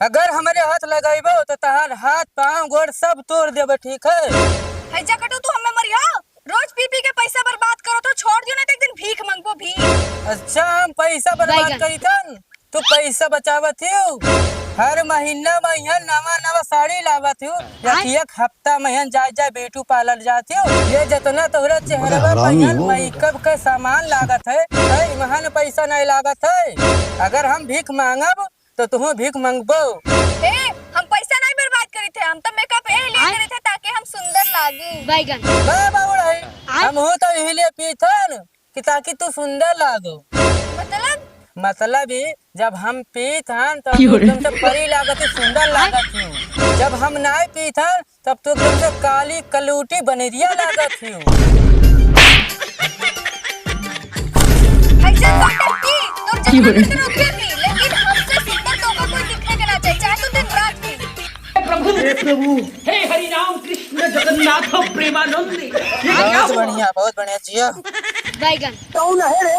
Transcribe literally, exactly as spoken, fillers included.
अगर हमरे हाथ लगइबो तो तहार हाथ, पाँव, गोड़ सब तोड़ देबे, ठीक है? है जकटू, तू हमें मरियो। रोज पी पी के पैसा बर्बाद करो तो छोड़ दियो, नहीं तो एक दिन भीख मंगबो, भीख। अच्छा, हम पैसा बर्बाद बैगन। करीथन, तू पैसा बचावत हियो। हर महीना में यहाँ नवा नवा साड़ी लावत हियो, या आय। कि एक हफ्ता में यहाँ जाए जाए ब्यूटी पार्लर जात हियो। ये जितना तोहरा चेहरा पर हरामी यहाँ हो। मेकअप के सामान लागत है, है, वहाँ न पैसा नहीं लागत है। अगर हम भीख मांगब तो तुहूँ भीख मंगबो। ए, हम पैसा नहीं बर्बाद करीथे, हम तो मेकअप ए लिए आय। करीथे ताकि हम सुंदर लागी। बैगन। बे बाबू रही, आय। हमहू तो यही लिए पीथन कि ताकि तू सुंदर लागो। मतलब? मतलब ई, जब हम पीथन तो क्यों रे? एकदम से परी लागत ही, सुंदर लागत ही। जब हम नहीं पीथन तब तू एकदम से काली कलूटी बनेरिया लागत ही। ऐसे डॉक्टर की तोर क्यों रे? जतरा करते रहो फिर भी, लेकिन हमसे सुंदर तोका कोई दिखने के ना चाहिए, चाहे तू दिन रात भी। प्रभु, हे प्रभु, हे हरि राम कृष्ण जगन्नाथ प्रेमानंद, ये क्या बहुत हुआ? बढ़िया, बहुत बढ़िया, जिया। बैगन। कौन है रे?